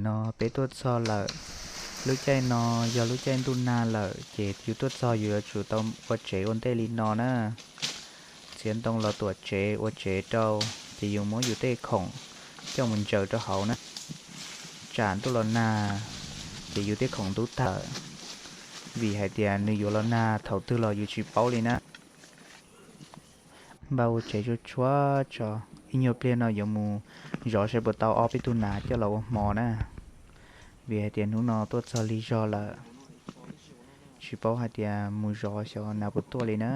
No peb tuaj txog lawm. Lub caij no yog lub caij ntuj nag lawm ces yus tuaj txog yus yuav tsum tau ua tsev ua ntej li no na. Txiav ntoo los tuam tsev ua tsev rau, ces yus muab yus tej khoom coj mus ntsaws rau hauv na. Tsam ntuj los nag ces yus tej khoom ntub tag, vim hais tias nws yuav los nag thaum twg los yus tsis paub li na. Npaj ua tsev tsuag tsuag tso, ib nyuag pliag no yuav mus zov saib puas tau ob peb tug nas coj los ua hmo na. Vim hais tias hnub no tuaj txog lig zog lawm, tsis paub hais tias mus zov xyov nas puas tuaj li na.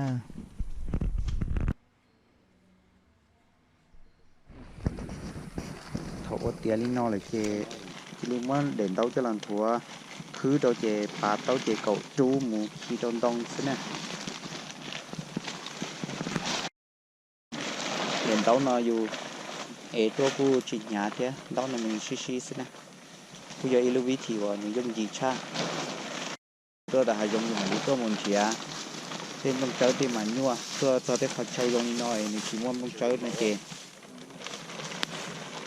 Thaum ua tiav li no lawm ces cia li muab daim ntaub coj los nthuav khwb rau ces pav taub ces kaum rub mus khi rau ntoo xwb na. Daim ntaub no yus ev tuaj kuj tsis hnyav thiab, ntaub no nws sib sib xwb na. Kuj yog ib lub vib thim uas nws yooj yim tshaj. Tuaj tom hav zoov yus mam li tuaj mus nrhiav tej nplooj tsawb tej mas nyuaj, tuaj txog tej qhov chaw zoo li no nws tsis muaj nplooj tsawb no ces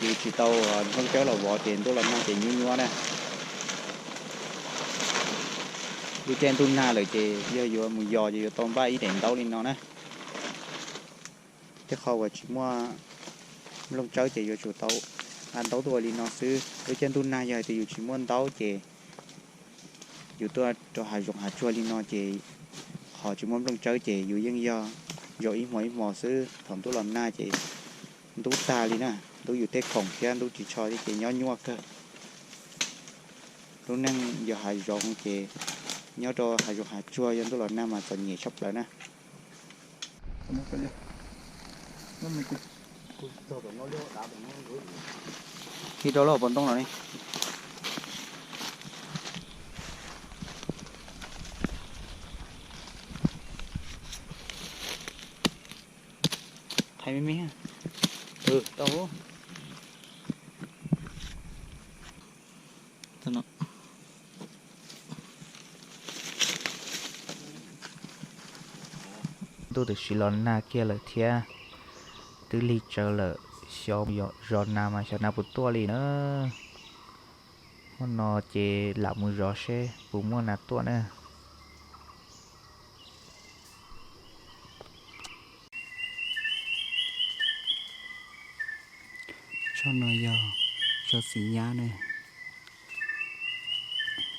yus tsis tau nplooj tsawb los vov ces ntuj los nag ces nyuaj nyuaj na. Lub caij ntuj nag lawm ces yog yuav mus yos ces yuav tau npaj ib daim ntaub li no na. Tej qhov uas tsis muaj nplooj tsawb ces yuav tsum tau nqa ntaub tuaj ua li no xwb. Lub caij ntuj nag yog hais tias yus tsis muaj ntaub ces yus tuaj rau hav zoov hav tsuag li no ces qhov tsis muaj nplooj tsawb ces yus yeej yog zaum ib hmo ib hmo xwb. Thaum ntuj los nag ces ntub tag li na, ntub yus tej khoom thiab ntub ris tsho thiab ces nyob nyuaj kawg. Lub neej yog hav zoov ces nyob rau hav zoov hav tsuag yog ntuj los nag mas txom nyem tshaj plaws na. Khi rau lub hauv paus ntoo los ne. Thaiv me me. Tau. Ntuj tam sim los nag kiag lawm thiab, twb lig tsawv lawm, xyov yos zos nas mas xyov nas puas tuaj li na. Hmo no ces lam mus zov seb puas muaj nas tuaj na. Tsob no yog tsob txiv nyab na.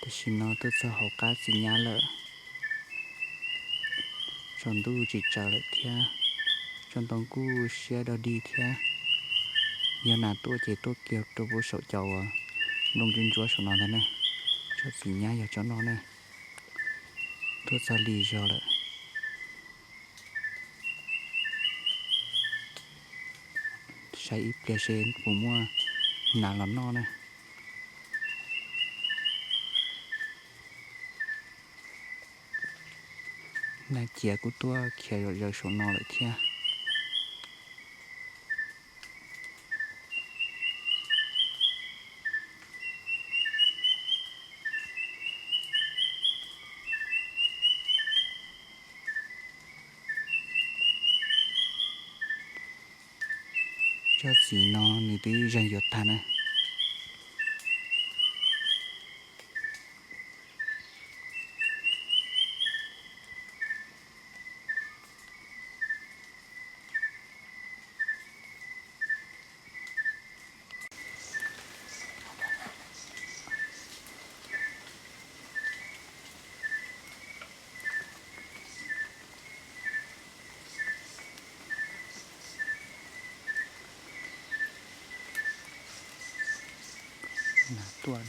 Tam sim no tuaj txog hauv qab txiv nyab lawm. Tsaus ntuj tsis tsaws lawm thiab, tsob ntoo kuj siab dog dig thiab. Yog nas tuaj ces tuaj kiag rau pub saum cov uas nplooj ntsuab ntsuab saum no ntag na. Tsob txiv nyab yog tsob no na. Tuaj txog lig zog lawm. Saib ib pliag seb puas muaj nas los noj na. Nas ciav kuj tuaj khiav zom zaws saum no lawm thiab. Tsob txiv no nws twb zeeg yuav tag na. Nas tuaj.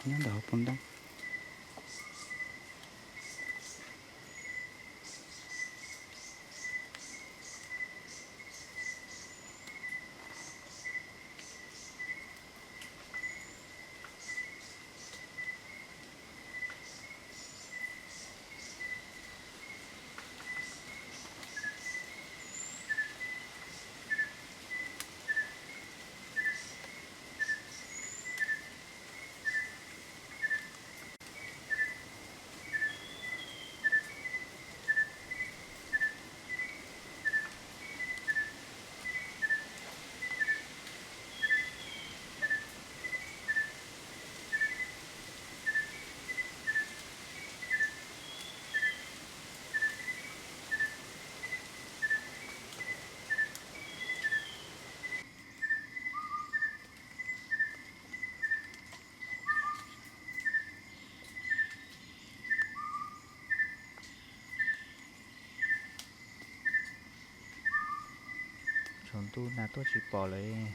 Nyob ntawm hauv paus ntoo. Tsaus ntuj nas tuaj tsis pom lawm.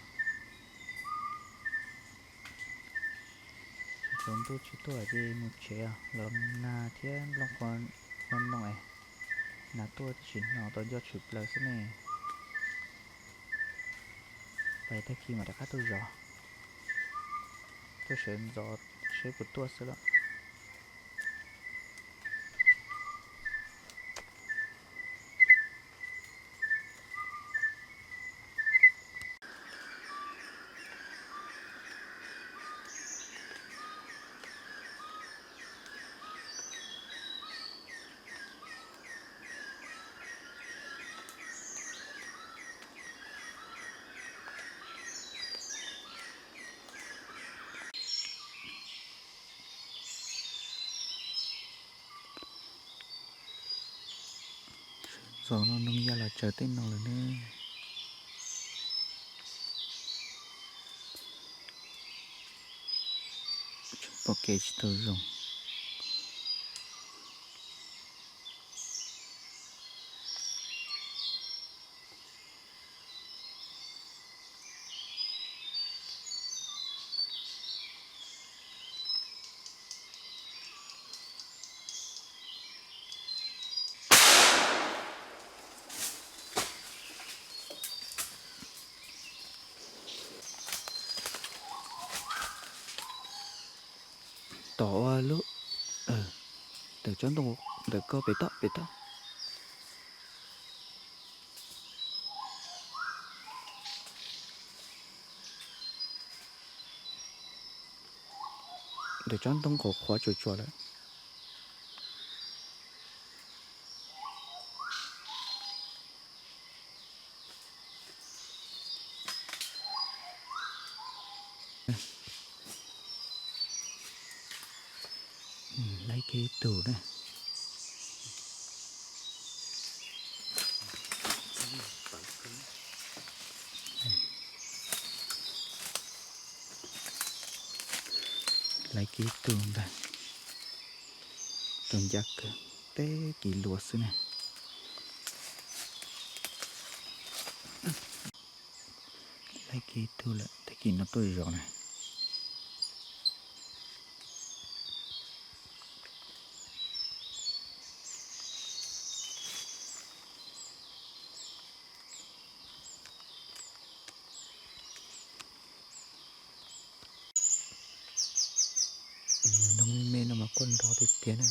Tsaus ntuj tsis tuaj ces mus tsev os, los nas thiab nplooj qos no no es. Nas tuaj tsis hnov, tau nco tshwm plaws xwb ne. Pais tag kis mam rov qab tuaj zov. Tuaj sawv ntxov seb puas tuaj xwb lawm. Zaum no noog ya los tsaws tej no lawm ne. Pom kev tsis tau zoo. Tom ua lub, ntawm tsob ntoo, ntawm ko pem toj, pem toj. Ntawm tsob ntoo qhuav qhuav tsuas tsuas lawm. Laib kiag ib tug na. Laib kiag ib tug ntag. Tus ncaj kawg, tib kis luas xwb na. Laib kiag ib tug lawm, tag kis no tuaj zov na. Nws nrog me me no mas quaj nrov tiag tiag na.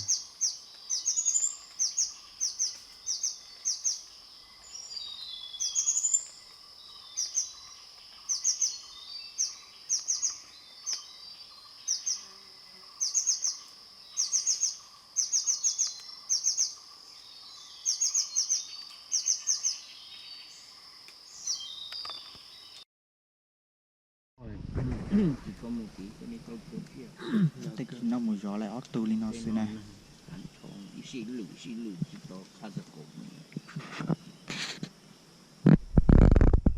Tej kis no mus zov lawm ob tug li no xwb na.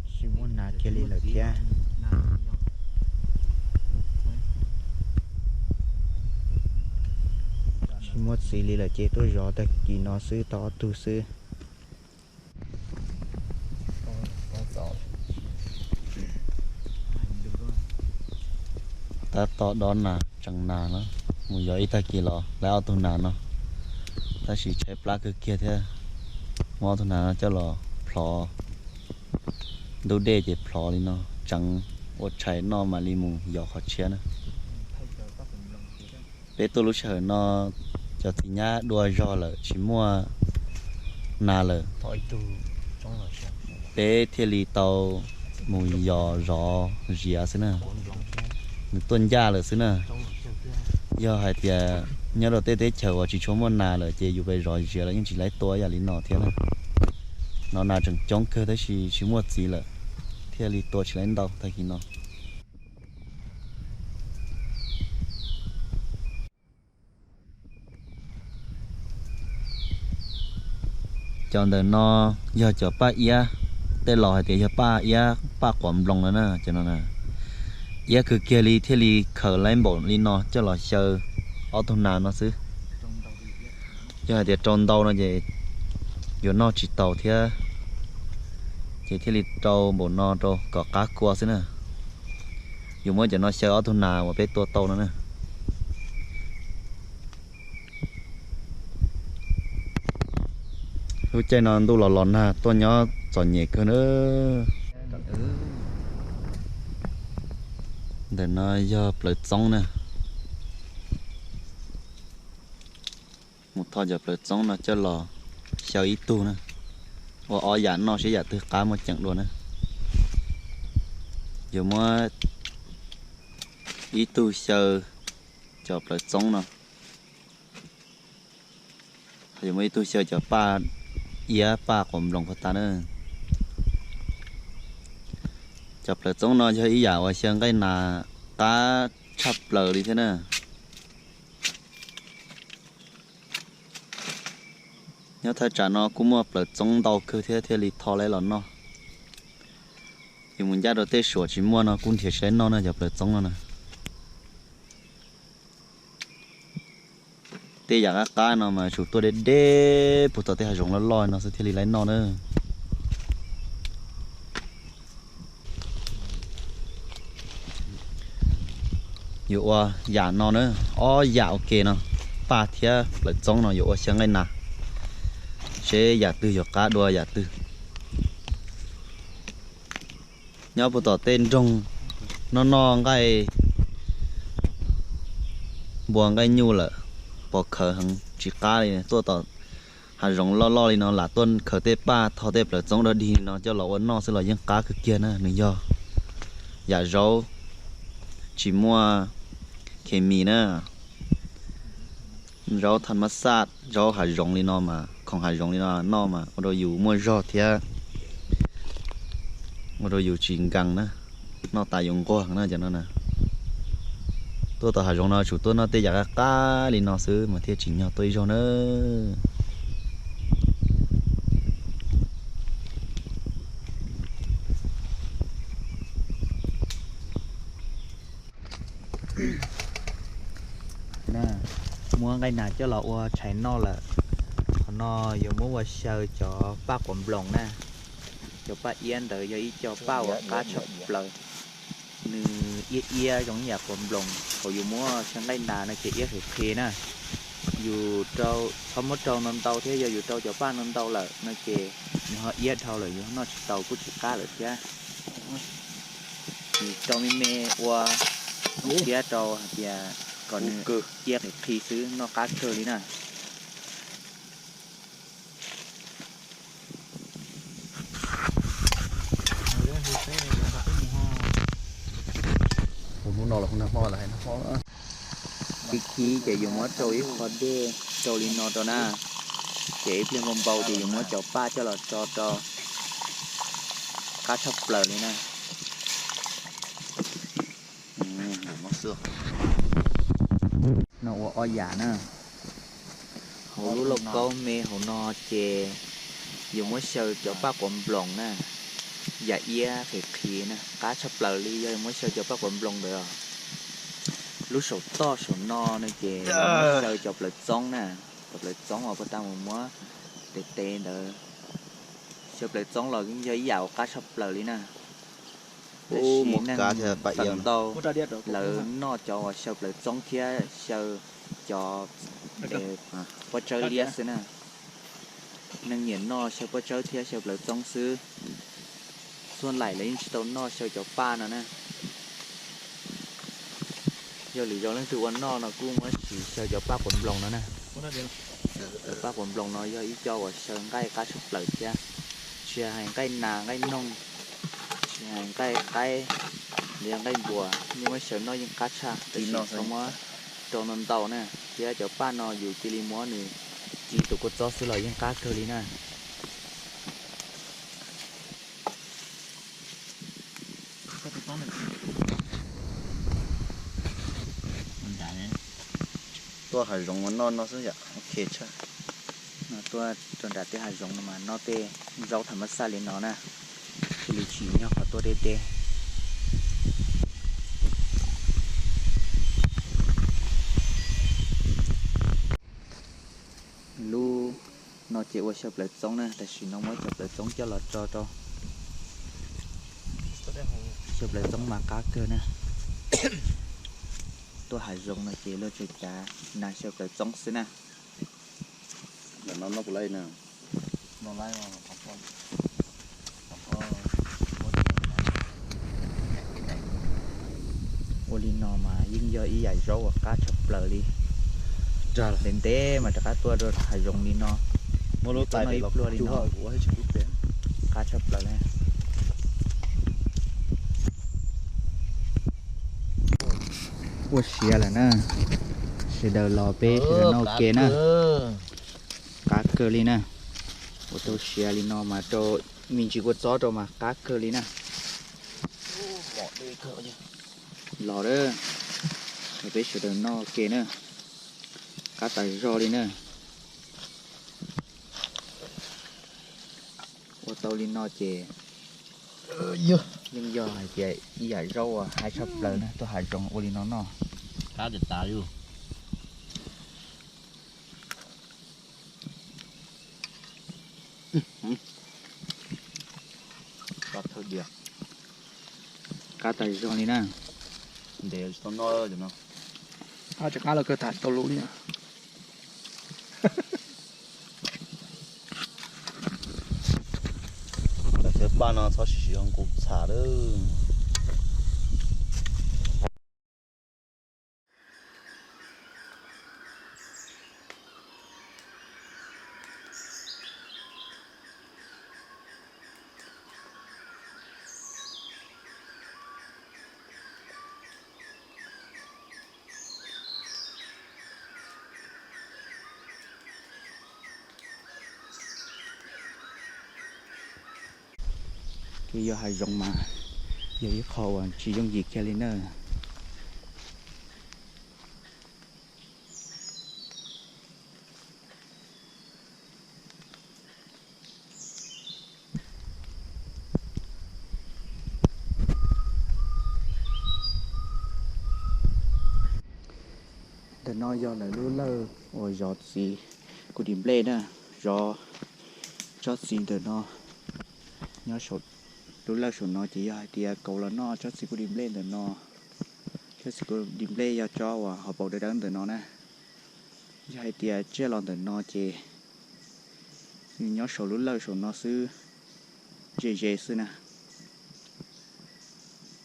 Tsis muaj nas kiag li lawm thiab. Tsis muaj txiv li lawm ces tuaj zov tag kis no xwb, tau ob tug xwb. Tab tom dob nas tseev nas na, mus yos ib tag kis los lawm ob tug nas no, tab sis tshaib plab kawg kiag thiab. Muab ob tug nas no coj los plhov, ntub dej ces plhov li no, tseev ua tshais noj mam li mus yos qhov tshiab na. Peb tuaj lub sij hawm no cov txiv nyab dua zog lawm tsis muaj nas lawm, peb thiaj li tau mus yos zov ziav xwb na. Nws tuaj ncaj lawm xwb na. Yog hais tias nyob rau tej teb chaws uas tsis tshua muaj nas lawm ces yus pem zov ziav los yeej tsis laib tua yam li no thiab na. No nas tseem coob kawg tab sis tsis muaj txiv lawm, thiaj li tua tsis laib ntau tag kis no. Cov ntawm no yog cov paj iab, tej laus hais tias yog paj iab paj quav nploos no na, cov no na. Iab kawg kiag li thiaj li khaws laib npaum li no coj los xyaw ob tug nas no xwb. Yog hais tias rau ntau no ces yuav noj tsis taus thiab, ces thiaj li rau npaum no rau kom qab kua xwb na. Yuav muab cov no xyaw ob tug nas uas peb tua tau no na. Lub caij no ntuj los los nag tuaj nyob txom nyem kawg na. Ntawm no yog plawv txoob na. Mus tho cov plawv txoob no coj los xyaw ib tug na, ua ob yam noj seb yam twg qab muaj ceem dua na. Yuav muab ib tug xyaw cov plawv txoob no, yuav muab ib tug xyaw cov paj iab paj quav nploos puag ta na. Cov plawv txoob no yog ib yam uas xyaw nqaij nas qab tshaj plaws li thiab na. Nyob thaj tsam no kuj muaj plawv txoob ntau kawg thiab thiaj li tho laib los noj. Yus mus ncaj rau tej suam tsis muaj no kuj nrhiav tsis laib noj na cov plawv txoob no na. Tej yam qab qab no mas tsum tuaj deb deb puag tom tej hav zoov loj loj no xwb thiaj li laib noj na. Yuav ua yam no na, ob yam ua ke no, paj thiab plawv txoob no yuav ua xyaw nqaij nas, seb yam twg yuav qab dua yam twg. Nyob puag tom tej nroog, noj noj nqaij npua nqaij nyuj lawm, pos khawv heev tsis qab li. Tuaj tom hav zoov loj loj li no lam tuaj khaws tej paj tho tej plawv txoob dog dig li no coj los ua noj xwb los yeej qab kawg kiag na. Nws yog yam zaub tsis muaj khes mis na, zaub thas mas xaj, zaub hav zoov li no mas, khoom hav zoov li no noj mas ua rau yus muaj zog thiab ua rau yus tsis nkees na, noj tas yus nquag na cov no na. Tuaj tom hav zoov no tsum tuaj noj tej yam qab qab li no xwb mas thiaj tsim nyog tuaj ib zaug na. Muab nqaij nas coj los ua tshais noj lawm. Qhov no yuav muab ua xyaw cov paj quav nploos na. Cov paj iab ntawd yog ib co paj uas qab tshaj plaws. Nws iab iab zoo ib yam quav nploos, thaum yus muab xyaw nqaij nas no ces iab qhe qhe na. Yus rau, txhob muab rau ntau ntau thiab, yog yus rau cov paj ntau ntau lawm no ces nws ho iab dhau lawm yus noj tsis tau kuj tsis qab lawm thiab. Nws rau me me ua thiab rau hais tias Los nws ciaj qis qhi xwb, noj qab kawg li na. Hnub no los hnub nag hmo lawm, nag hmo. Khi khi ces yuav muab rau ib qho dej rau li no rau na, ces ib pliag npau npau ces yuav muab cov paj coj los tso rau. Qab tshaj plaws li na. No ua ob yam na. Hauv lub lauj kaub me hauv no ces yuav muab xyaw cov paj quav nploos na, yam iab qis qhi na, qab tshaj plaws li yog yuav muab xyaw cov paj quav nploos ntawd. Lub saum toj saum no no ces yuav muab xyaw cov plawv txoob na, cov plawv txoob uas puag ta mus muab tes tes ntawd. Xyaw plawv txoob los yeej yog ib yam uas qab tshaj plaws li na. Tab sis neeg feem ntau lawv noj cov uas xyaw plawv txoob thiab xyaw cov pob tsawb liab xwb na. Neeg nyiam noj xyaw pob tsawb thiab xyaw plawv txoob xwb. Txhua laim lawv yeej tsis tau noj xyaw cov paj no na. Yog lwm zaus leej twg ua noj no kuj muab tsis xyaw cov paj quav nploos no na. Cov paj quav nploos no yog ib co uas xyaw nqaij qab tshaj plaws thiab. Tsis hais nqaij nas nqaij noog, tsis hais nqaij qaib, los yog nqaij npua, nej muab xyaw noj yeej qab tshaj, tab sis txhob muab rau ntau ntau na. Thiab cov paj no yus cia li muab nws ci tus kua txob xwb los yeej qab kawg li na. Tuaj hav zoov mas noj no xwb yom, ok tshaj. Tuaj rau nram tej hav zoov no mas noj tej zaub tham mab xaj li no na, thiaj li tsim nyog qhov tuaj deb deb. Lub no ces ua xyaw plawv txoob na, tam sim no muab cov plawv txoob coj los tso rau. Xyaw plawv txoob mas qab kawg na. Tuaj hav zoov no ces luag tsuas cav nas xyaw plawv txoob xwb na. Ua li no mas yeej yog ib yam zaub uas qab tshaj plaws li. Ntev ntev mas rov qab tuaj rau hav zoov li no, tuaj noj ib pluag li no, qab tshaj plaws li. Ua siav lawm na, sawv daws los peb sawv daws noj ua ke na. Qab kawg li na. Ua tau siav li no mas rau me ntsis kua txob rau mas qab kawg li na. Los, peb sawv daws noj ua ke na. Qab tas zog li na. Ua tau li no ces yeej yog hais tias ib yam zaub uas haib tshaj plaws na, tuaj hav zoov ua li no noj. Qab tas zog li na. Tsis qab los kawg tham tau lus li. Cov paj no txhob siv siv nqus txham lawm. Ces yog hav zoov mas yog ib qho uas tsis yooj yim kiag li na. Ntawm no yog lawv lub lawj uas zov txiv kuj dim nplej na, zov tsob txiv ntawm no. Nyob lub lawj saum no ces yog hais tias kauv los noj tsob txiv kuj dim nplej ntawm no. Tsob txiv kuj dim nplej yog tsob uas hauv paus dawb dawb ntawm no na. Yog hais tias tsiaj los ntawm no ces nws nyob saum lub lawj saum no xwb, ze ze xwb na.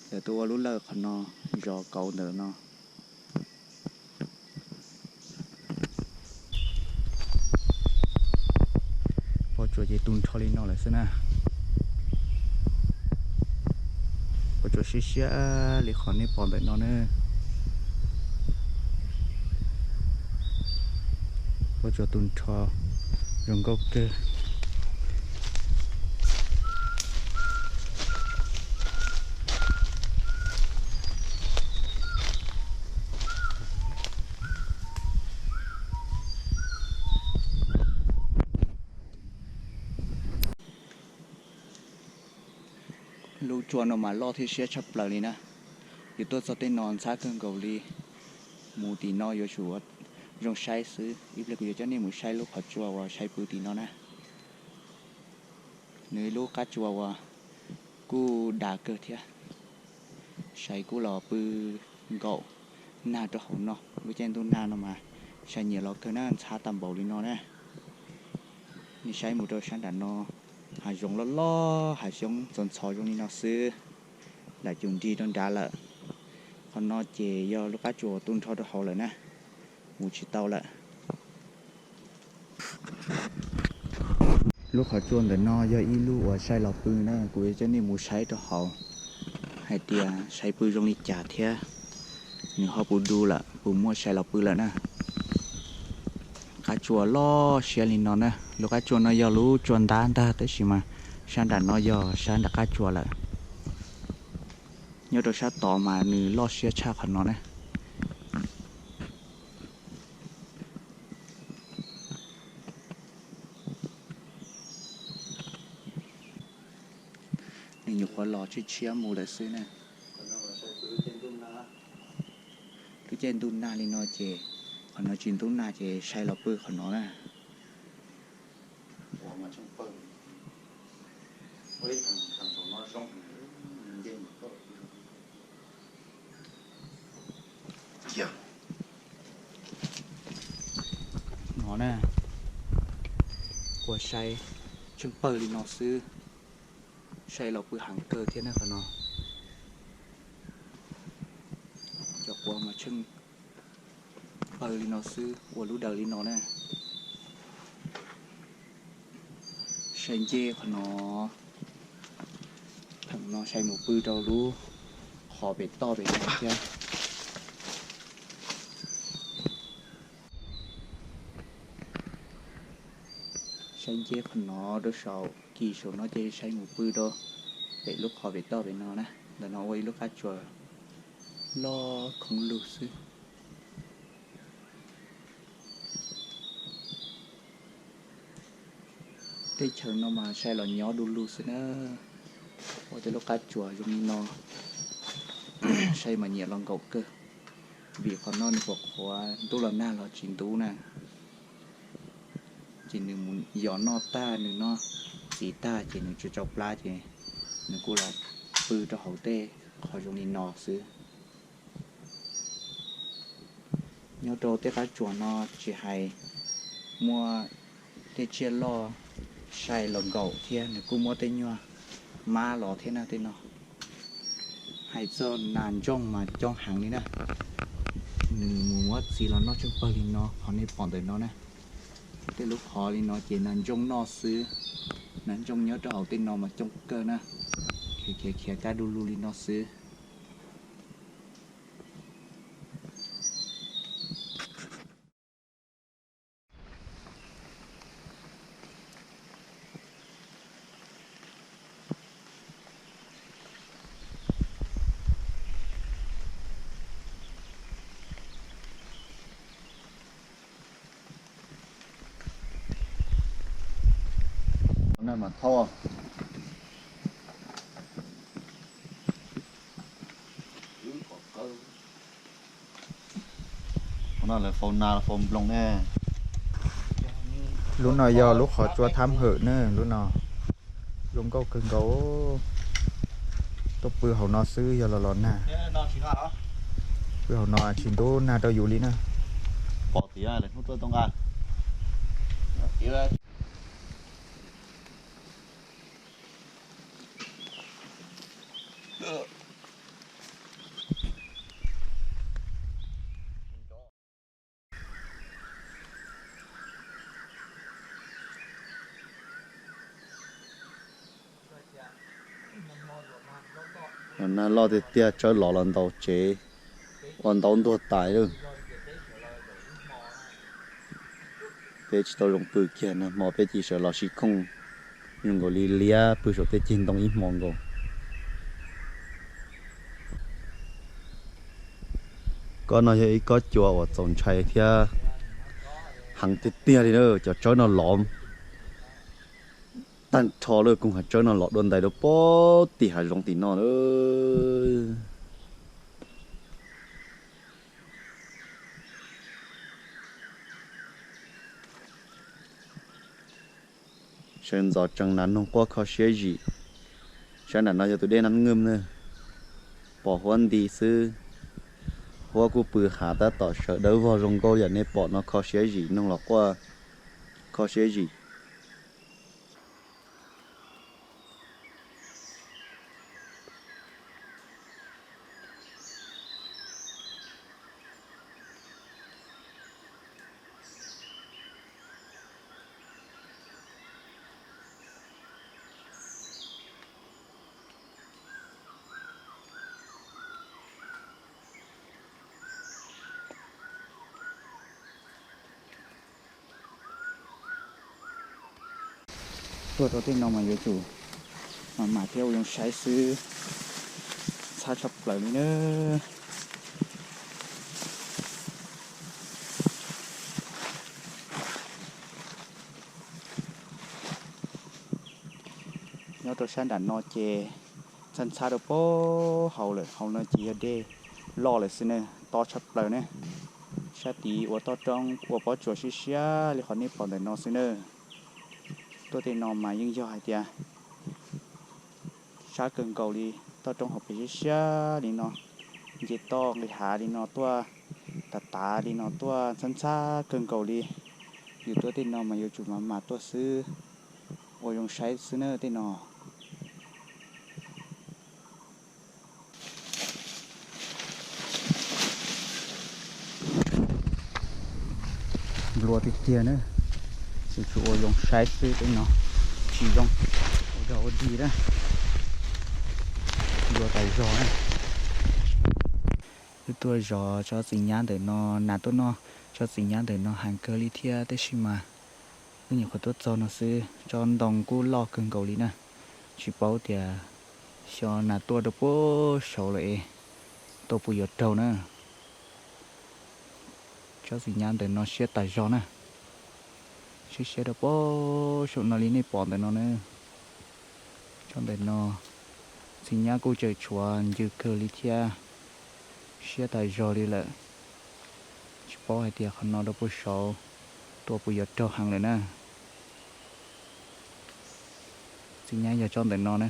Lawv tuaj ua lub lawj qhov no zov kauv ntawm no. tu nrho li no lawm xwb na. Kuv tsuas siab siab li qhov nej pom ntawm no na. Kuv tsuas tu nrho zoo nkauj kawg. Lub tsua no mas loj thiab siab tshaj plaws li na. Yus tuaj txog tej no ntxhab kawg nkaus li. Mus tim no yuav tsum zoo saib xwb. Ib pliag kuv yuav coj nej mus saib lub qhov tsua uas saib pw tim no na. Nws ib lub qab tsua uas kuj dav kawg thiab. Saib kuj los pw nkaum nag rau hauv no. Lub caij ntuj nag no mas saib nyiam los kawg na, ntxhab tag npaum li no na. Nej saib mus rau sab nram no, hav zoov loj loj, hav xyoob ntxhov ntxhov zoo li no xwb, lam cum nrig rau nrad lawm. Qhov no ces yog lub qab tsua tu nrho rau hauv lawm na, mus tsis tau lawm. Lub qhov tsua ntawm no yog ib lub uas saib los pw na, kuv yuav coj nej mus saib rau hauv hais tias saib pw zoo li cas thiab nws ho puas du lawm, puas muaj saib los pw lawm na. Qab tsua loj siab li no na, lub qab tsua no yog lub tsua ntab ntag tab sis mas sab nram no yog sab nram qab tsua lawm. Nyob rau sab tod mas nws loj siab tshaj qhov no na. Nws nyuam qhuav los tshiab tshiab mus lawm xwb na. Lub caij ntuj nag li no ces, qhov no tsis ntub nag ces saib los pw qhov no na. No na, ua saib tsheej pawg li no xwb, saib los pw heev kawg thiab na qhov no. Cov quav mas tsheej pawg li no xwb ua lub daws li no na. Saib nceb qhov no, thaum no saib mus pw rau lub qhov pem toj pem no thiab. Saib nceb qhov no rau saum kis saum no ces saib mus pw rau pem lub qhov pem toj pem no na. Ntawm no ua ib lub qab tsuas loj khoob lug xwb. Teb chaws no mas saib los nyob du lug xwb na. Ua tej lub qab tsuas zoo li no, saib mas nyiam los nkaum kawg, vim qhov no nws qhuav qhuav ntuj los nag los tsis ntub na. Ces nws mus yos noj tag, nws noj txiv tag ces nws tsis tsau plab ces nws kuj los pw rau hauv tej qhov zoo li no xwb. Nyob rau tej qab tsuas no tsis hais muaj tej tsiaj loj sai los nkaum thiab, nws kuj muab tej nyuag mab los thiab na tej no. Hais txog nas ntsooj mas coob heev li na. Nws mus muab txiv los noj tsheej pawg li no, qhov nej pom ntawm no na. Tej lub qhov li no ces nas ntsooj noj xwb. Nas ntsooj nyob rau hauv tej no mas coob kawg na. Khiav khiav khiav kab du lug li no xwb. Lawv faus nas faus nploos ne. Lub no yog lub qhov tsua thab hawm na, lub no zoo nkauj kawg nkaus. Tuaj pw hauv no xwb yog los los nag. Pw hauv no tsis ntub nag rau yus li na. Pom tias lawv hnub tuaj tau nqa. Nag loj tiag tiag, tsawb lov los ntaus tsev ua ntaub ntuag tas lawm. Peb tsis tau zoo pw kiag, nag hmo peb cia sawv los sib khooj zoo nkaus li liab pw saum tej ceg ntoo ib hmo nkaus. Kob no yog ib kob cua uas txaus ntshai thiab heev tiag tiag li na. Cov tsawb no lov tag nrho lawm, koog hav tsawb no lov dua ntais rau pem tim hav zoov tim no lawm. Sawv ntxov tsees nas noog quaj kho siab zim. Sab nram no yog tus dej Nab Nwj na, pom huab nti xwb. Huab kuj pw hav tab tom sawv dawb vog zoo nkauj yam nej pom no, kho siab zim, noog los quaj kho siab zim. Tuaj rau tej no mas yuav tsum mam mam thiab ua zoo saib xwb, ntxhab tshaj plaws li na. Nyob rau sab nram no ces ntxhab ntxhab rau pem hauv lawm, hauv no ces yog dej loj lawm xwb na, to tshaj plaws na. Sab tid ua toj roob ua pob tsuas siab siab li qhov nej pom ntawm no xwb na. Tuaj tej no mas yeej yog hais tias sab kawg nkaus li, toj roob hauv pes siab siab li no, nce toj nqis hav li no tuaj, tav tav li no tuaj ntxhab ntxhab kawg nkaus li. Yus tuaj tej no mas yuav tsum mam mam tuaj xwb, ua zoo saib xwb na tej no. Nplua tiag tiag na, tsis tshua ua zoo saib xwb tej no, tsis zoo ua dog ua dig na. Nplua tas zog na. Wb tuaj zov tsob txiv nyab ntawm no, nas tuaj noj tsob txiv nyab ntawm no heev kawg li thiab, tab sis mas wb nyuam qhuav tuaj txog no xwb, tsob ntoo kuj loj kawg nkaus li na. Tsis paub tias xyov nas tuaj rau puag saud lawm es tua puas yuav raug na. Tsob txiv nyab ntawm no siab tas zog na. Siab siab rau puag saum no li nej pom ntawm no na. Tsob ntawm no txiv nyab kuj tseem tshuav ncw kawg li thiab. Siab tas zog li lawm. Tsis paub hais tias qhov no rau puag saud tua puas yuav raug heev lawm na. Txiv nyab yog tsob ntawm no na,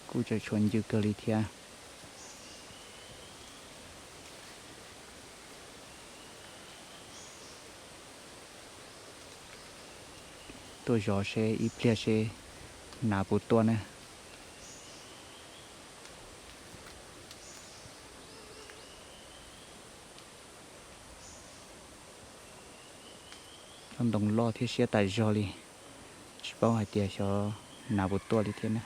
kuj tseem tshuav ncw kawg li thiab. Tuaj zov seb ib pliag seb nas puas tuaj na. Tsob ntoo loj thiab siab tas zog li, tsis paub hais tias xyov nas puas tuaj li thiab na.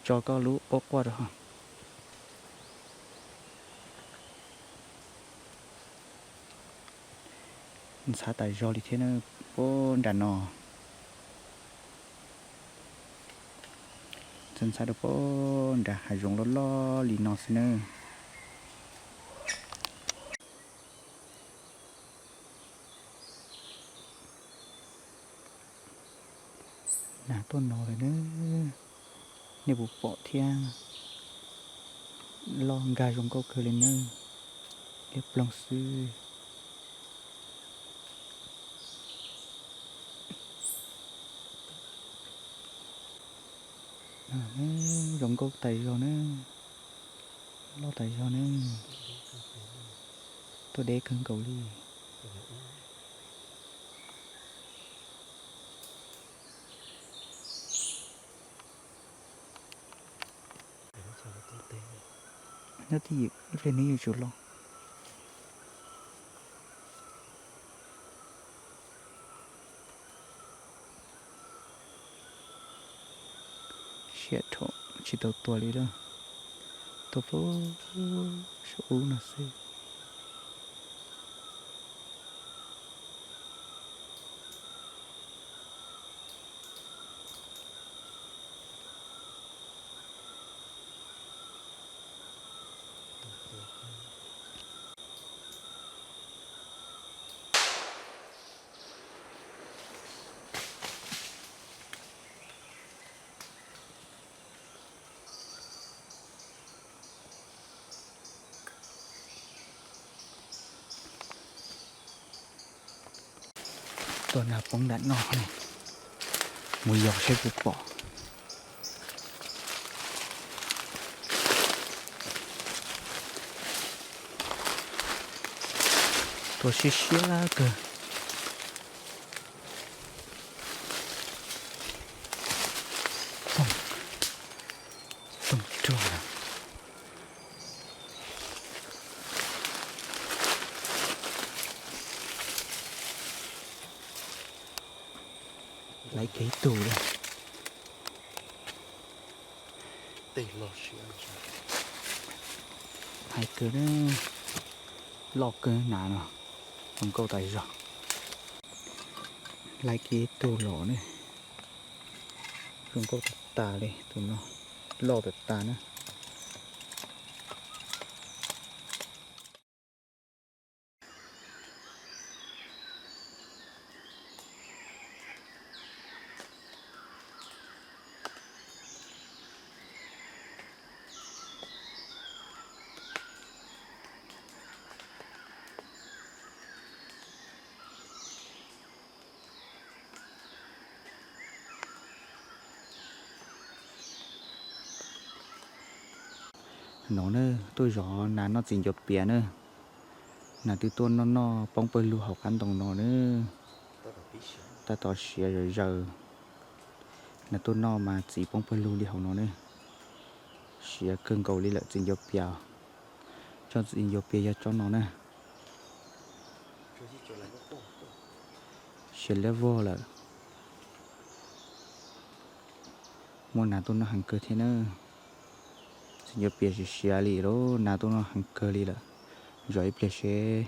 Tso koj lub ua quaj rau. Ntxhab tas zog li thiab na, puag nram no. Ntxhab ntxhab rau puag nram hav zoov loj loj li no xwb na. Nas tuaj no lawm na, nej puas pom thiab? Loj nkag zoo nkauj kawg li na, liab ploog xwb. Zoo nkauj tas zog na, loj tas zog na, tuaj deb kawg nkaus li. Nyob twj ywm ib pliag nws yuav tsum los. Siab rau tsis Tau tua li lawm, tua pem saum ub no xwb. Tua nas poob nram no ne, mus yos saib puas pom. Tua siab siab kawg. Toog rog. Laiv kiag ib tug lawm. Hais kawg, loj kawg nas no, zoo nkauj tas zog. Laiv kiag ib tug los ne, zoo nkauj tas tas li tus no, loj tas tas na. No na, tuaj zov nas noj txiv ncuav pias na. Nas twb tuaj noj noj poob pawg lug hauv qab ntoo no na. Tab tom siav zawm zaws. Nas tuaj noj mas txiv poob pawg lug li hauv no na. Siav kawg nkaus li lawm txiv ncuav pias. Tsob txiv ncuav pias yog tsob no na. Siav liab vog lawm. Muaj nas tuaj noj heev kawg thiab na. Txiv ncuav pias siav siav li lawm, nas tuaj noj heev kawg li lawm. Zov ib pliag seb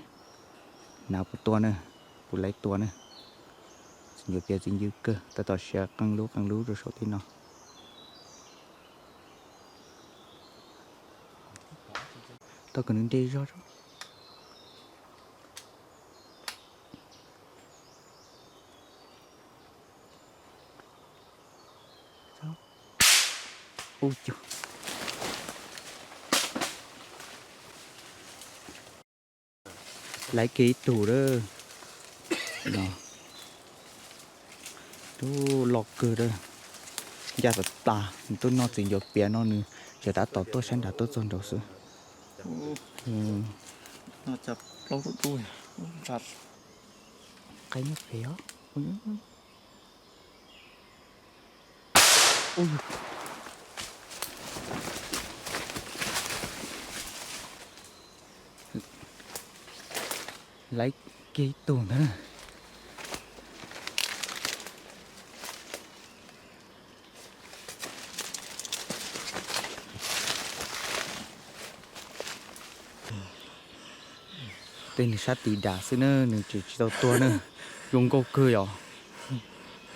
nas puas tuaj na, puas laib tua na. Txiv ncuav pias txiv ncw kawg, tab tom siav qeej lub qeej lub rau saum tej no. Tau kom nws nte zog. Laiv kiag ib tug lawm. Tub loj kawg lawm. Ncaj tas tas, nws tuaj noj txiv ncuav pias no nws tseem tab tom tuaj sab nrad tuaj txog nraud xwb. Qaib nyob pem os. Laiv kiag ib tug ntag. Tej nws sab tis dam xwb na, nws tsis tsis tau tuag na. Zoo nkauj kawg yom.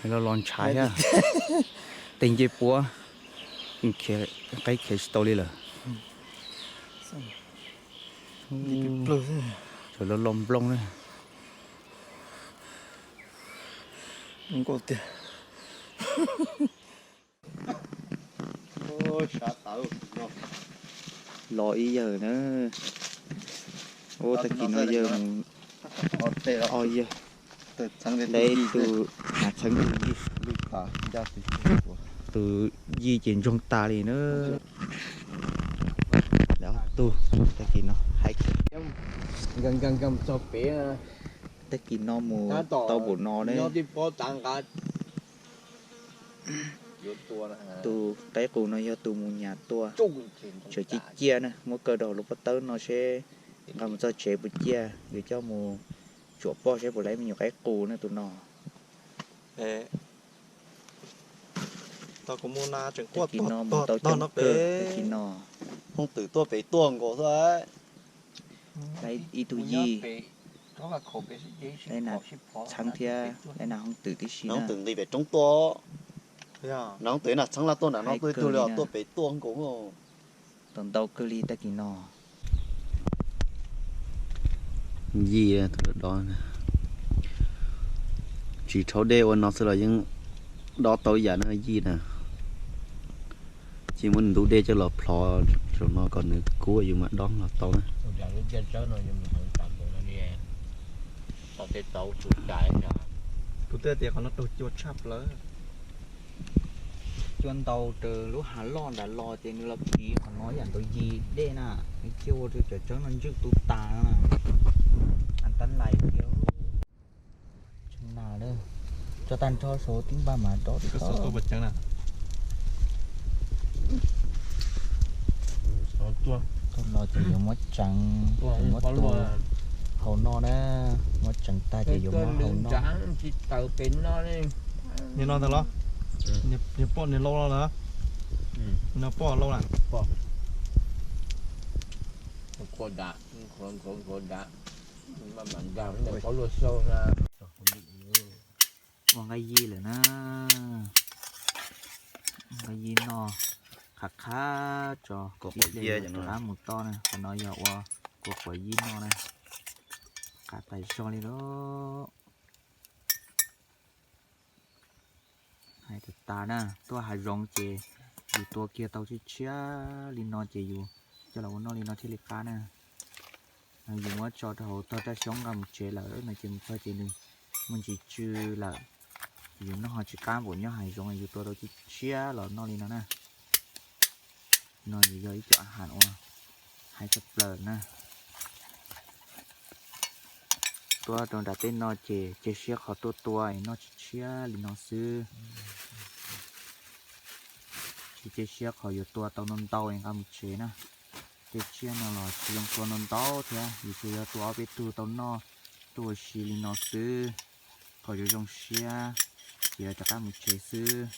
Los los ntshav thiab. Tej ncej puab, qaib khiav tsis tau li lawm. Sawv los los nplooj na. Nkauj tiag. Los ib yawg na. Ua tag kis no yawg mus ob yawg. Lawv tus nas txheeb tus yij, tus yij ces ntsoog tas li na. Lawv ob tug tag kis no hais, tag kis no mus tau npaum no ne. Tus qaib qus no yog tus mus nyas tuaj, tseem ciaj ciaj na, muab kaw rau hauv lub pob tawb no seb nqa mus txog tsev puas ciaj, yuav coj mus tsuam poj seb puas laib me nyuam qaib qus na tus no. Tau kuv mus na tseem quaj tag kis no mus tau tog no pem. Tag kis no Hoob Twm tuaj pem tuaj nkaus xwb. Ib tug yij, na txheeb thiab na Hoob Twm tib si. Hoob Twm nqis pem roob tuaj. Na Hoob Twm na txheeb laj tuaj nram no tuaj ib tug li os, tuaj pem tuaj nkaus. Tau ntau kawg li tag kis no. Yij, tsis rhaub dej ua no xwb los yeej dob tau yam na yij na. Cia muab nws ntub dej coj los plhov saum no kom nws kub yus mam dob los tau na. Kuv twb tias qhov no raug cua tshaj plaws. Cua ntau raws lub hav loj nram los ces nws los kiv qhov no yam ntau yij dej na, nws cia ua rau cov tseeb no ntswj tu tas no na. An tab lais tiag. Tseeb na, tso tag nrho saum tib npaj mas dob tau. Tau no ces yuav muab tseev, yuav muab tu hau noj na, muab tseev tag ces yuav muab hau noj. Niag no ntag los? Niag poj niag lau los? No poj lau na? Ua nqaij yij lawm na. Nqaij yij noj qhab qhab tso, kom ib pliag rov qab mus toj na. Qhov no yog ua kua quav yij noj na. Qab tas zog li lawm. Hais tas tas na, tuaj hav zoov ces yus tua kiag tau tshiab tshiab li no ces yus coj los ua noj li no thiaj li qab na. Yus muab tso rau hauv tog raj xyoob nqa mus tsev lawm no ces mus txog ces nws muaj ntsis tsw lawm. Yus noj ho tsis qab npaum nyob hav zoov, yus tua tau tshiab tshiab los noj li no na. No yus yog ib co a has uas haib tshaj plaws na. Tuaj rau nram tej no ces cia siab qhov tuaj tua es noj tshiab tshiab li no xwb. Tsis cia siab qhov yuav tua tau ntau ntau es nqa mus tsev na. Tej tsiaj no los tsis zoo tua ntau ntau thiab, yus tsuas yog tua ob peb tug tau noj tuaj ua si li no xwb. Qhov zoo zoo siab ces yuav rov qab mus tsev xwb.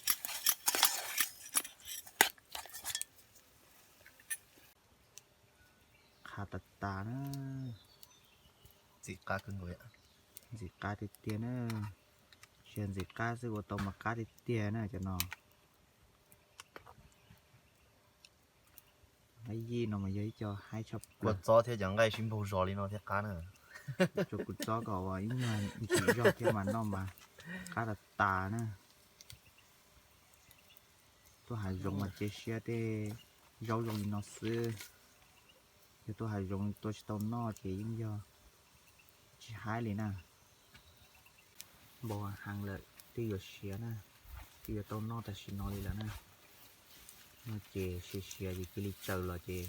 Qhav tas tas na. Ntxim qab kawg nkaus, ntxim qab tiag tiag na. Tsis yog ntxim qab xwb, ua tau mas qab tiag tiag na cov no. Nqaij yij no mas yog ib co haib tshaj plaws. Kua txob thiab cov nqaij sib npaug zog li no thiaj qab na. Tsuas kua txob kom ib nyuag ntsim zog thiab mas noj mas qab tas tas na. Tuaj hav zoov mas cia siab tej zaub zoo li no xwb. Yog tuaj hav zoov tua tsis tau noj ces yeej yog tsis haib li na. Npau heev lawm twb yuav siav na, twb yuav tau noj tam sim no li lawm na. No ces siav siav ces cia li tsaws los ces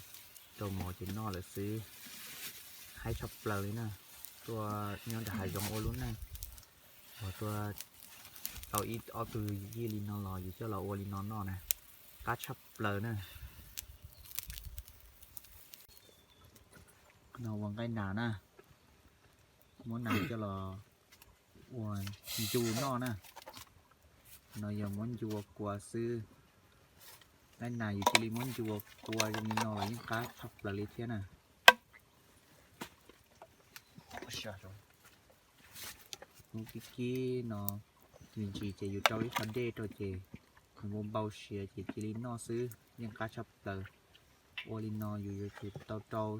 rau mov ces noj lawm xwb. Haib tshaj plaws li na. Tuaj nyob nram hav zoov ua lub neej, uas tuaj tau ib ob tug yij li no los yus coj los ua li no noj na, qab tshaj plaws na. No ua nqaij nas na, muab nas coj los ua ncu noj na. No yog muab ncu ua kua xwb. Nqaij nas yus cia li muab ncu ua kua zoo li no los yeej qab tshaj plaws li thiab na. Kib kib no, me ntsis ces yus rau ib qho dej rau ces nws npau npau siav ces cia li noj xwb yeej qab tshaj plaws. Ua li no yus yuav tsum tau rau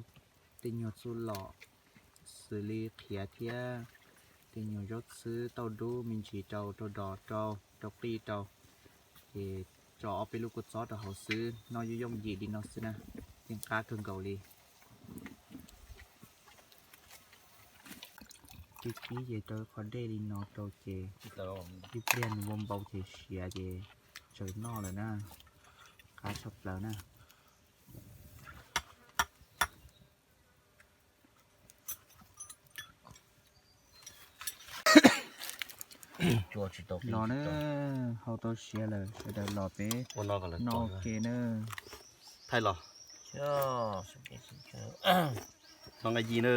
tej nyuag txuj lom xws li qhiav thiab tej nyuag zaub txhwb tauj dub me ntsis rau, rau dos rau, rau qij rau, ces tso ob peb lub kua txob rau hauv xwb, noj yooj yooj yim li no xwb na, yeej qab kawg nkaus li. Kib kib ces rau qhov dej li no rau ces ib pliag nws npau npau ces siav ces tsaws noj lawm na, qab tshaj plaws na. Los na, hau tau siav lawm, sawv daws los peb noj ua ke na. Thaij los. No nqaij yij na.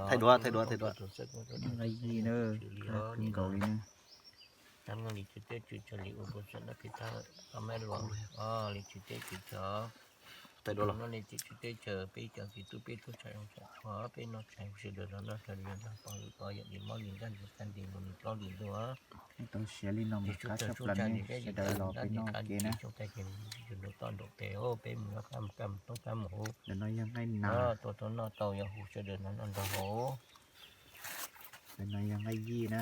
Thaij duab, thaij duab, thaij duab. Nqaij yij na, nkaus li na. Tab meeg li tswv teb tswv chaw li ua pus xam dab pis thab ob meb luas, li tswv teb tswv chaw, no li tswv teb chaw peb cov txiv tub peb tub tshaj zoo tshaj tshua peb noj tshais sawv daws los noj sawv daws noj pom li pom yam li mob li nraj li txaj li mus li plaub li ntuj. Tau siav li no mus qab tshaj plaws ne, sawv daws los peb noj kev na. Toj nraum tes peb mus noj qab mus kaj mus toob qab mus huv. Ntawm no yog nqaij nas. Tuaj tau noj tau yog hu sawv daws no noj nrog hauv. Ntawm no yog nqaij yij na.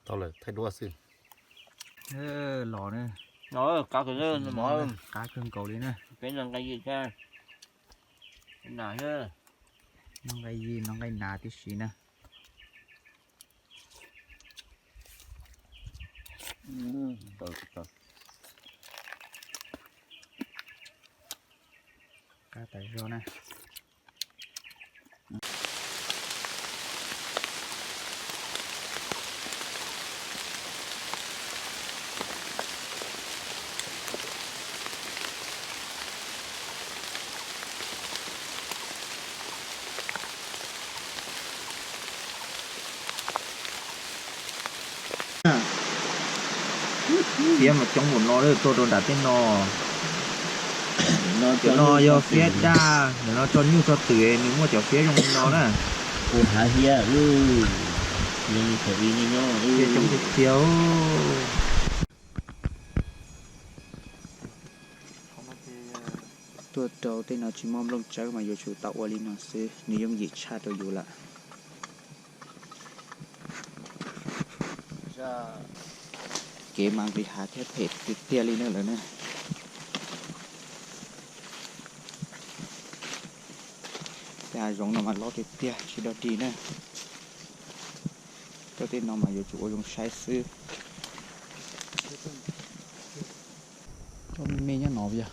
Tau lawm thaij duab xwb. Los na. Qab kawg nkaus li na. Peb noj nqaij yij thiab nas, noj nqaij yij noj nqaij nas tib si na. Qab tas zog na. Fiab mas coob npaum no tuaj rau nram tej no. Cov no yog fiab daj, ntawm no tso nyuj tso twm nws muaj cov fiab zoo li no na. Ua hav hiab, fiab coob tiag tiag. Tuaj rau tej no tsis muaj nplooj tsawb mas yuav tsum tau ua li no xwb, nws yooj yim tshaj rau yus lawm. Kev mas nqis hav thiab phem tiag tiag li na lawm na. Tej hav zoov no mas loj tiag tiag tsis dog dig na. Tuaj tej no mas yuav tsum ua zoo saib xwb. Tuaj me me nyob no yog.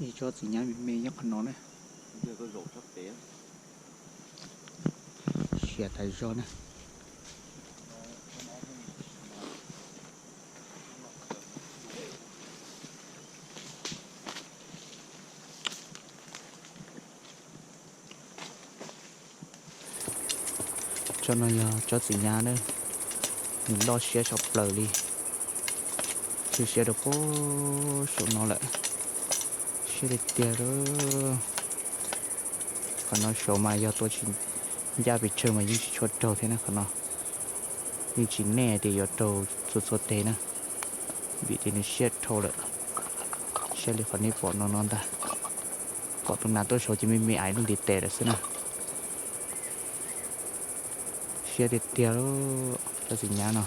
Ib tsob txiv nyab me me nyob qhov no na. Siav tas zog na. Tsob no yog tsob txiv nyab na, nws loj siab tshaj plaws li. Tshwj siab rau puag saum no lawm, siab tiag tiag lawm. Qhov no saud mas yog tua tsis ncaj pes tsawg mas yeej tsis tshua raug thiab na. Qhov no yeej tsis nej tias yuav raug txhua txhua teg na, vim tias nws siab dhau lawm. Siab li qhov nej pom no no ntag. Pom tus nas tuaj saud ces me me aiv lub ntiv tes lawm xwb na. Siab tiag tiag lub tsob txiv nyab no.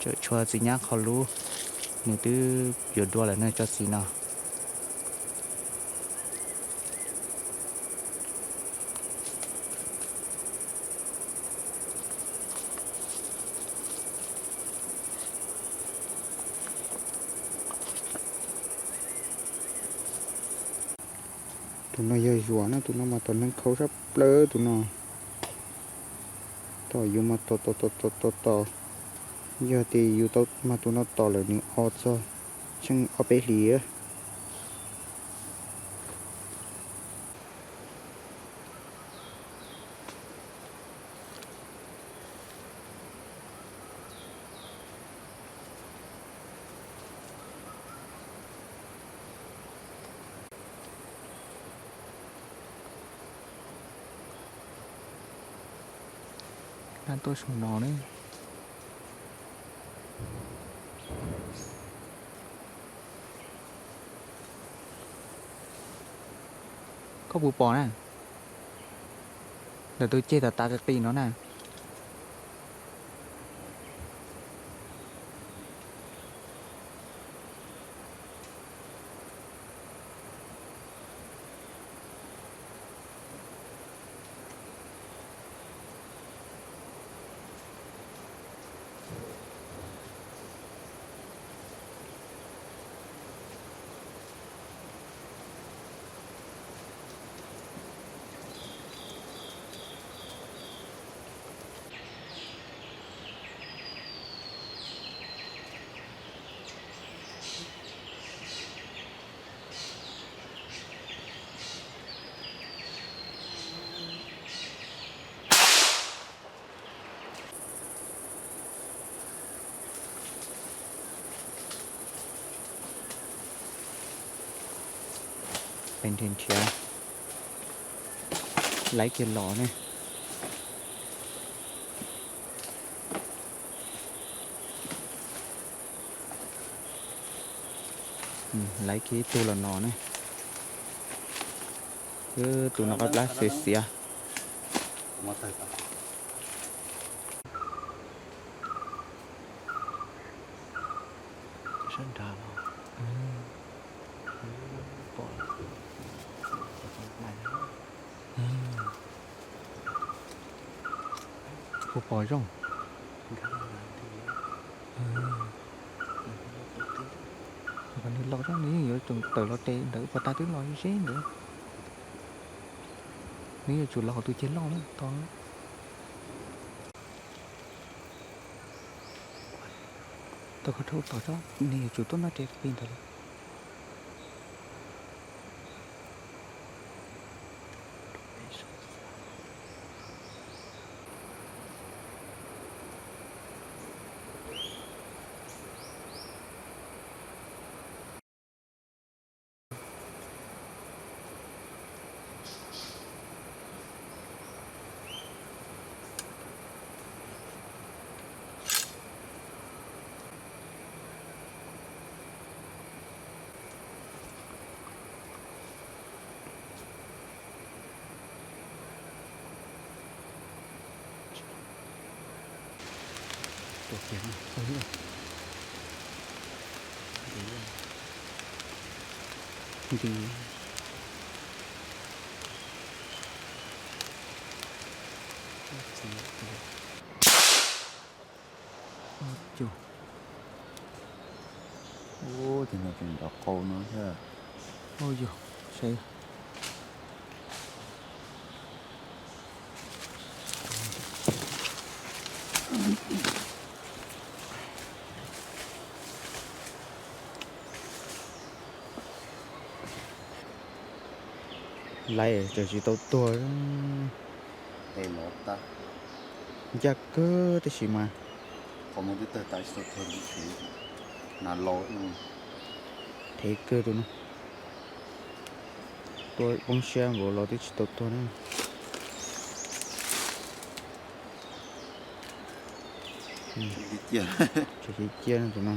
Tseem tshuav txiv nyab qhov lub, nws twb yuav duab lawm na tsob txiv no. Tus no yog zuas na, tus no mas tom neeg khaus sab plaws tus no. Tom yus mas tom tom tom tom tom tom. Yog tias yus tau mag tus no tom lawm nws o txog tsheej ob peb hlis. Dab tuaj saum no na. Koj puas pom na? Ntawm tus ceg tas tas qis qis no na. Nrhiav nrhiav, laiv kiag los ne. Laiv kiag ib tug los no ne. Tus no qab plab xiav xiav. Sab nrad los. Kuv pom zoo. Nws los zoo, nws yeej yuav tawm los tes ntawd, puas tas twb los ze ntawd. Nws yuav tsum los hauv tus ceg loj na, to. Tau qhov rau tom tsob, nws yuav tsum tuaj noj tes pem ntawd lawm. Ua cas no tseem nrov qau no thiab. Ua cas, saib. Laiv tseem tsis tau tuag. Ncaj kawg tab sis mas. Thev kawg tus no. Tuaj poob siab nkaus los twb tsis tau tuag na. Tseem cia tus no.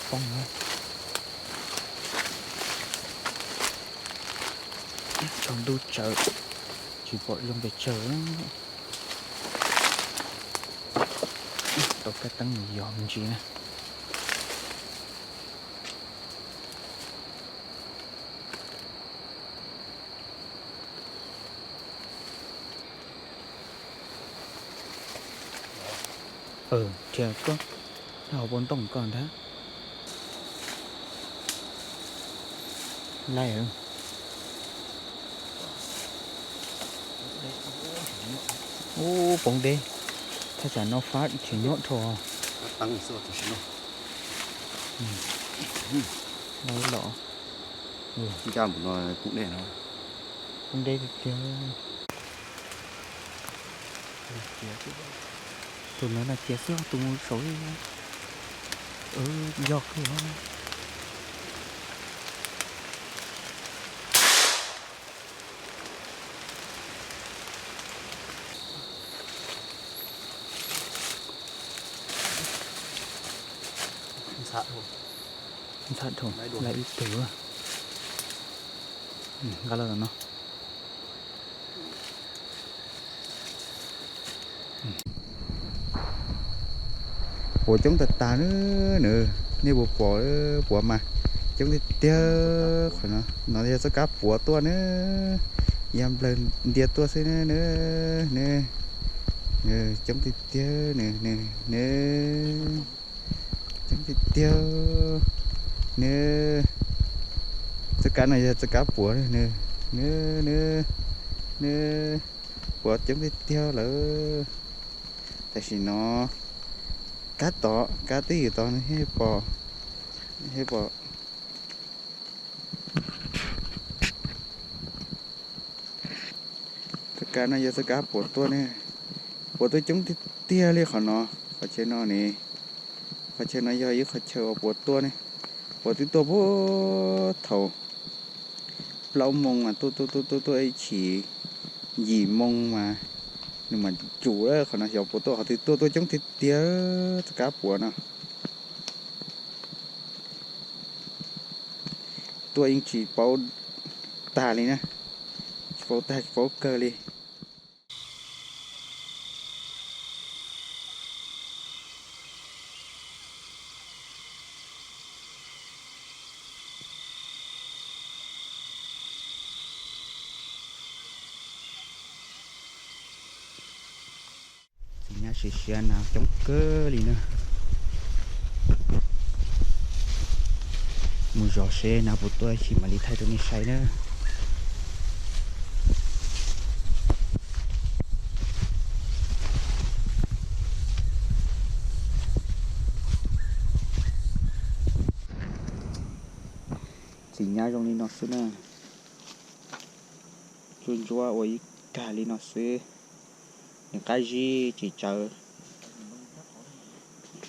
Poob na. Tsaus ntuj tsawv, tsis pom zoo pes tsawg. Tau kab teeb mus yos me ntsis na. Nrhiav koj hauv paus ntoo koj ntag. Laiv. Ub, poob deb. Thaj tsam no fab tsis nyuaj dhau. Los ncaj mus no poob deb no. Poob deb tiag tiag. Tus no na cia xwb, tus mus saud yog kawg. Ntxhab dhau, laiv ib tug. Nqa los no. Puav coob tag tag na, nws, nej puas pom, puav mas coob tiag tiag. Qhov no, no yog txoj kab puav tuaj na, yog nplawg ntias tuaj xwb na, nws, nws, coob tiag tiag, nws, nws, nws, coob tiag tiag, nws. Txoj kab no yog txoj kab puav, nws, nws, nws, nws, puav coob tiag tiag lawm. Tam sim no kab tod, kab twb ywm tod, pom, pom. Txoj kab no yog txoj kab puas tuaj ne, puas tuaj coob tiag tiag li qhov no. Qhov chaw no ne, qhov chaw no yog ib qhov chaw uas puas tuaj ne, puas twb tuaj puag thaum plaub moo mas tuaj tuaj tuaj tuaj tuaj ib chim yim moo mas nws mam tsum lawm. Qhov no xyov puas tuaj qhov twg tuaj tuaj coob tiag tiag txoj kab puas no. Tuaj yeej tsis paub tag li na, tsis paub tag tsis paub kawg li. Txiv nyab siav siav nas coob kawg li na. Mus zov seb nas puas tuaj ib chim mam li thaij rau nej saib na. Txiv nyab zoo li no xwb na. Ntsuab ntsuab ua ib kag li no xwb. Nws qab zib tsis tsawv.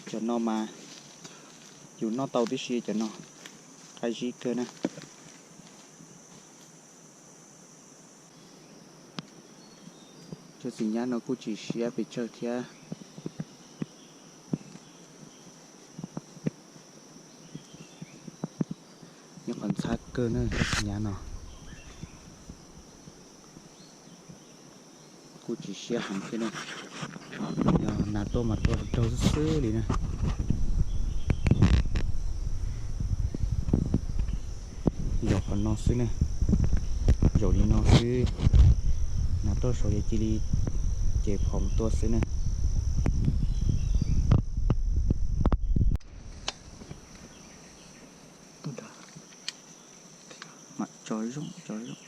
Cov no mas yus noj tau tib si, cov no qab zib kawg na. Cov txiv nyab no kuj tsis siab pes tsawg thiab. Nyob qhov ntxhab kawg na cov txiv nyab no. Kuj tsis siab heev thiab na. Yog nas tuaj mas tuaj raug xwb xwb li na. Zaum qhov no xwb na. Zaum li no xwb. Nas tuaj saud yog cia li ces phom tuaj xwb na. Mam tso zoo tso zoo.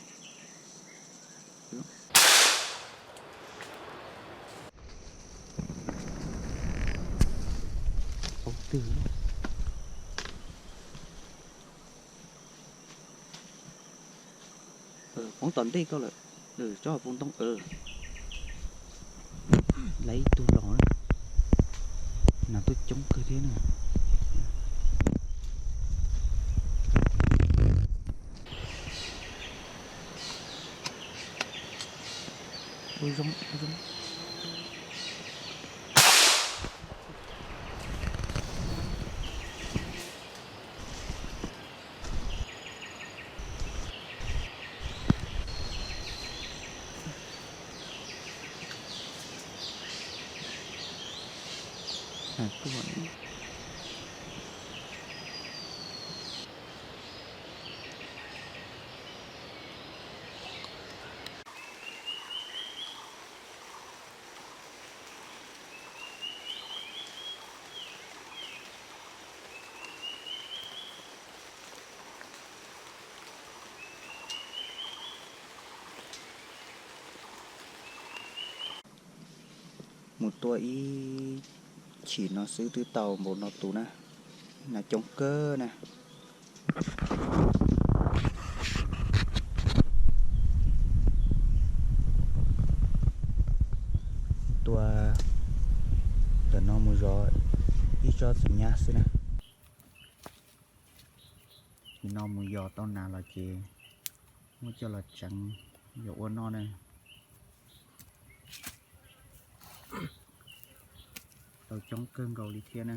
Poob twg? Poob tom ntej koj lawm. Tsob hauv paus ntoo. Lawv ib tug los na. Nas tuaj coob kawg thiab na. Ua zoo, ua zoo. Mus tua ib chim no xwb twb tau npaum no tus na, nas coob kawg na. Tua ntawm no mus zov ib tsob txiv nyab xwb na. Nim no mus yos tau nas los ces muab coj los tseev yuav ua noj na. Tau coob kawg nkaus li thiab na.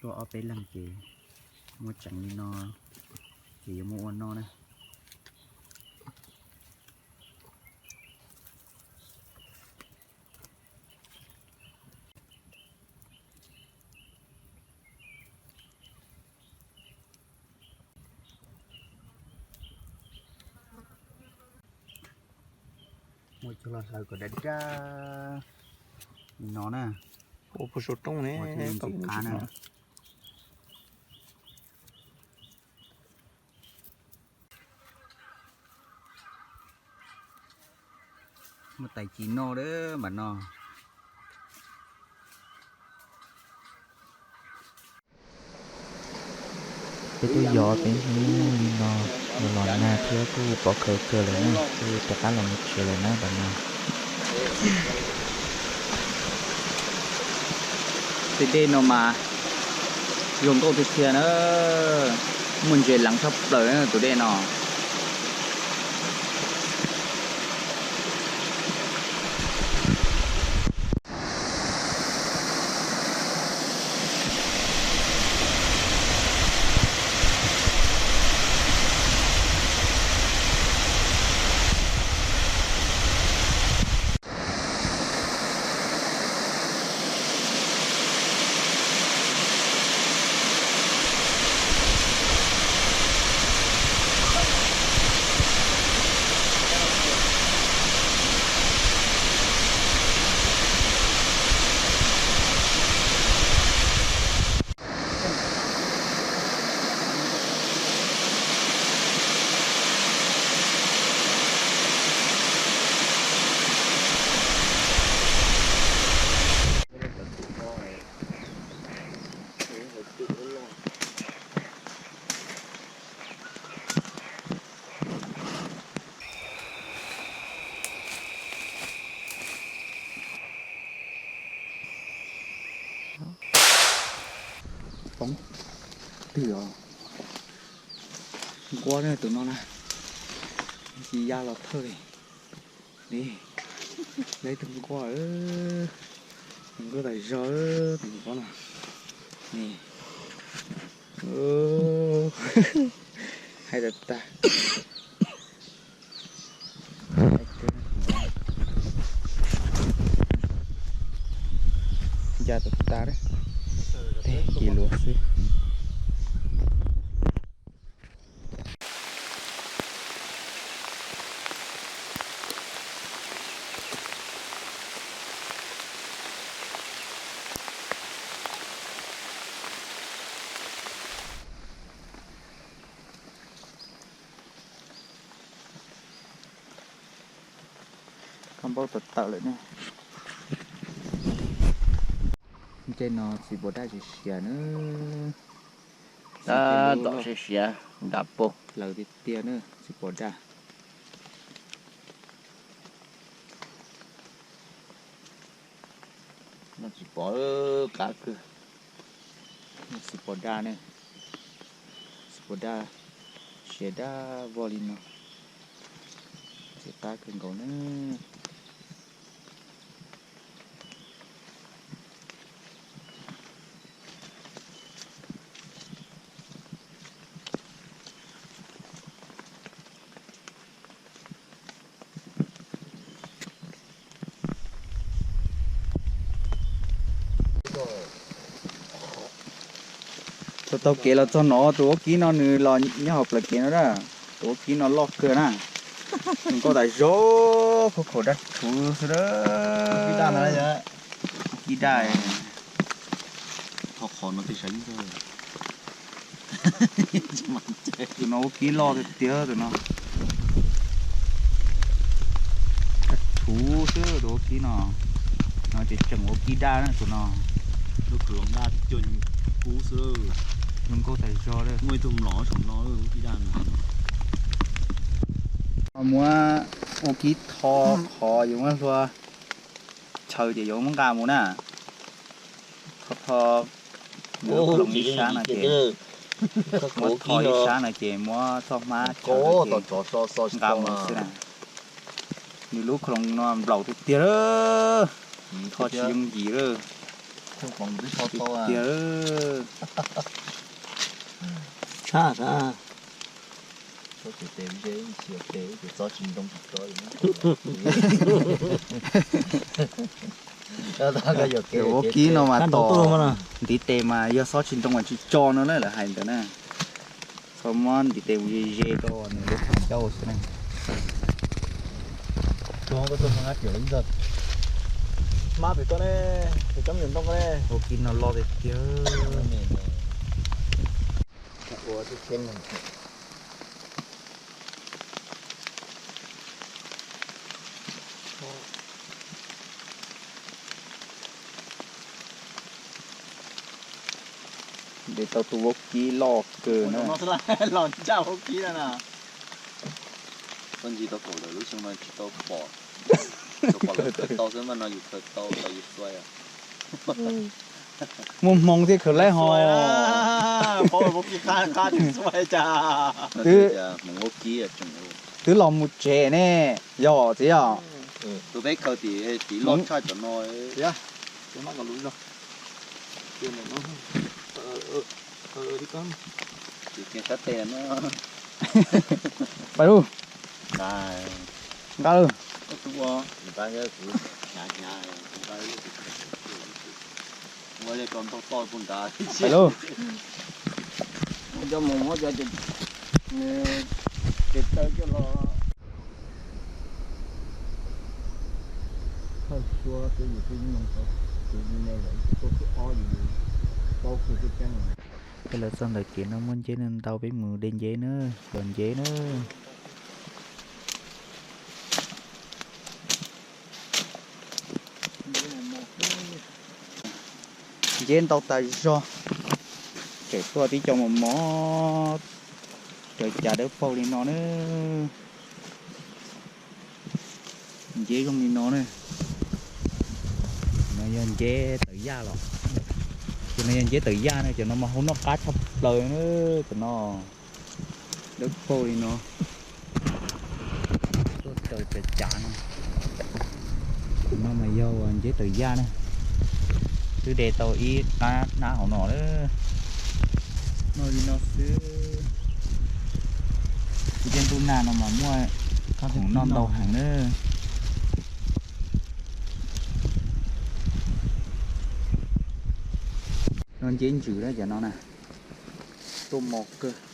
Tuaj ob peb leeg ces muab tseev li no ces yuav muab ua noj na. Muab coj los hlawv kom daj daj li no na. Ua puas saum rooj ne, ua thiaj li ntxim qab na. Muaj tais ci noj lawm mas no. Peb twb yos peb hnub li no, los los nag thiab kuj pov khaws kawg lawm na, kuj rov qab los mus tsev lawm na ntawm no. Tej dej no mas zoo nkauj tiag tiag na, muaj ntses leev tshaj plaws na tus dej no. Poob twg os? Nquab na tus no na, tsis ya los thawj li. Ni, lawv tus nquab, tus nquab tas zog, tus nquab no. Ni, hais tas tas. Ncaj tas tas, tej ci luav xwb. Koj npaub tawm tawm lawm ne. Ncej no txiv pos daj siav siav na. Tab tom siav siav nram pag lawm tiag tiag na txiv pos daj. Tsis pom, qab kawg. Txiv pos daj ne, txiv pos daj siav daj vog li no, txiv qab kawg nkaus na. Thaum taug kev los txog no tus vaub kib no nws los nyob hauv plawv kev no na. Tus vaub kib no loj kawg na. Zoo nkauj tas zog, khaub khaum daj rhuv xwb. Kib daj. Thov qhov no tej sav ib ntag. Tus no vaub kib loj tiag tiag tus no. Daj rhuv xwb tus vaub kib no. No ces tseem vaub kib daj na tus no. Lub khawv loos daj cuag kub xwb. Zoo nkauj tas zog li. Muaj ib tug mlom saum no vaub kib daj no. Muab vaub kib tho qhov yuav muab hlua chaw ces yuav muab nqa mus na. Tho tho nws lub khawv loos ib sab no ces, muab tho ib sab no ces muab txoj hmab chaw nqa mus xwb na. Nws lub khawv loos no nplaum tiag tiag lawm, tho tsis yooj yim lawm. Tiag lawm. Txhob tsis tes ze, tsis tes ces txob tsis ntoo tsis tso li. Tus vaub kib no mas tom ntiv tes mas yog txob tsis ntoo mas tsis tso no na, lawv hais ntawd na. Txhob muab ntiv tes mus ze ze rau nws lub qhov ncauj xwb na. Hmab pem koj ne, pem koj me nyuam ntoo koj ne. Vaub kib no loj tiag tiag. Ua tib teb neeg. De tau tus vaub kib loj kawg na. Los ncaj vaub kib na. Koj ncig tau kaum lawm, lub xyoo no tsis tau pom, tsuas pom lawv khaws tau xwb mas no yus khaws tau los yus xuav. Muaj hmoo thiab khaws laib ho. Vaub kib qab qab tsis xuav cas. Hmoov vaub kib. Twb los mus tsev ne, yog txiv yog. Tus peb khaws tim tim loj tshaj cov no. Pais lauj. Nqa lauj. Pais lauj. Peb los txog ntawm kev no muaj nceb ntau, peb mus de nceb na, yog nceb na. Nceb ntau tas zog, tseem tuaj tib co mos mos raws cav dawb paug li no na. Nceb zoo li no na. No yog nceb tawv yaj los? Cov no yog nceb tawv yaj na, cov no mas hau noj qab tshaj plaws na. Cov no dawb paug li no, tuaj raws cav cav no. Cov no mas yog nceb tawv yaj na. Twb de tau ib qab hnab hauv no lawm. Noj li no xwb. Ib tiaj ntuj nag no mas muaj khoom noj ntau heev na. No nceb ntsws na cov no na. Tuaj mos kawg.